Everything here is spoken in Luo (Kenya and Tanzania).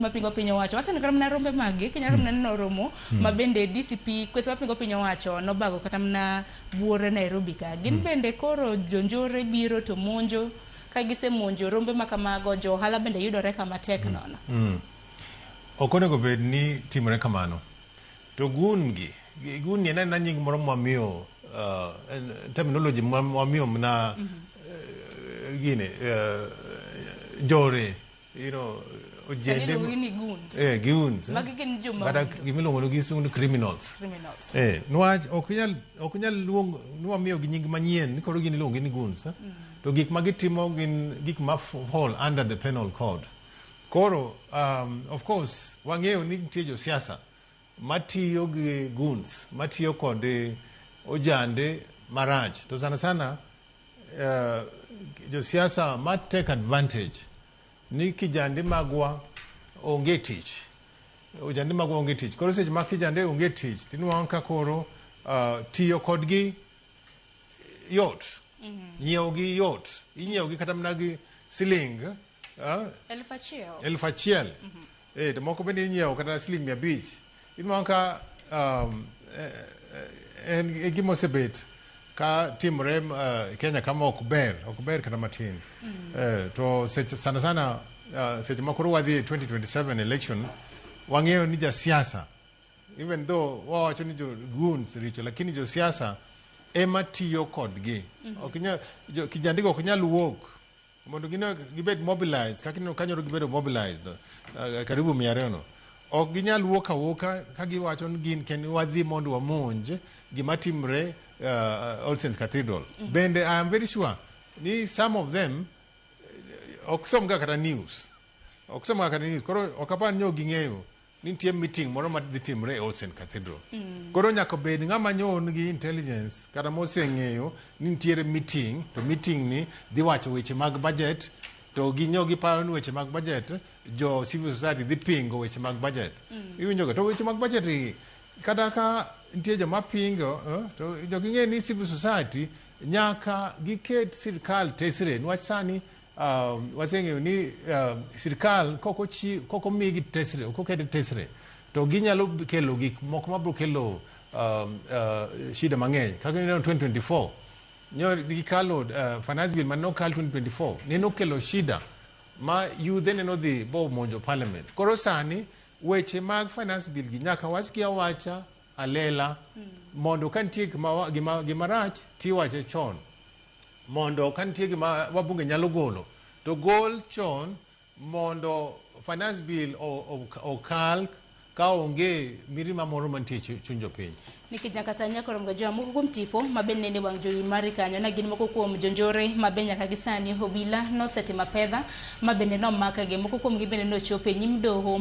Mapingo piny owacho waseneno kata mana rombe maggi kinyalo mana neno romo ma bende DCP kweth mapingo piny owacho nobago kata mana buore Nairobi ka gin bende koro jonjore biro to monjo ka gisemonjo rombe ma kamago jo ohala bende yudore kama tek nono. Ok onego bed ni timore kamano. To gun gi, gun ni en aena nying moro mwamiyo en terminology mwamiyo mna gini njore ojende. Sani iluongo ni goons. Goons. Magi gin joma Kata gimiluongo gi kisungu ni criminals. Criminals. Niwach ok nyal luong ni wamiyo gi nying manyien ni koro gin iluongo ni goons. To gik ma gitimo gin gik ma fall under the penal code. Koro of course wang'eyo ni nitie josiasa matiyo gi goons, matiyo kod ojande marach. To sana sana josiasa ma take advantage ni kijande magwa onge tich. Ojande magwa onge tich. Koro seche ma kijande onge tich, tinwang'o ka koro tiyo kodgi yot. Nyiewo gi yot. Inyiewo gi kata mana gi siling 1000. 1000. To moko bende inyiewo kata siling 500. Inwang'o ka en gima osebet ka timore Kenya kama ok ber, ok ber kata matin. To seche sana sana seche ma koro wadhi e 2027 election, wang'eyo ni jasiasa, even though wawacho ni jo goons richo, lakini josiasa ema tiyo kodgi. Ok nyal, kijandigo ok nyal wuok mondo gine gibed mobilized kaka ineno kanyoro gibedo mobilized karibu 200 no. Ok ginyal wuok awuoka ka giwacho ni gin kendo wadhi mondo wamonj gima timre All Saints Cathedral. Bende I am very sure ni some of them ok som ga kata news. Ok som ga kata news. Koro ok apar ni ging'eyo ni nitie meeting moro ma dhi timore e All Saints Cathedral. Koro nyaka bed ng'ama nyo nigi intelligence kata moseng'eyo ni nitiere meeting to meeting ni dhi wacho weche mag budget to ginyo giparo ni weche mag budget jo civil society dhi pingo weche mag budget. Iwinjo ga to weche mag budget gi kata ka nitie joma pingo to jogi ng'e ni civil society nyaka giket sirkal tesre niwach sani waseng'eyo ni sirkal kok omigi tesre ok okete tesre to ginyalo kelo gik moko mabiro kelo shida mang'eny kaka ineno 2024 nyo gikalo finance bill mane okal 2024 nene okelo shida ma yudhe nene odhi bomonjo parliament. Koro sani weche mag finance bill gi nyaka wachgi awacha alela mondo ka nitie gima rach tiwache chon mondo ka nitie gima wabunge nyalo golo to gol chon mondo finance bill okal ka onge mirima moro mantie e chuny jopiny. Nikech nyaka sani nyaka rom ga moko kuom tipo ma bende nene wang' jowi mari kanyo na gin moko kuom jonjore ma be nyaka gi sani obila nosetimo apedha ma bende nomakgi moko kuomgi bende nochopo e nyim doho.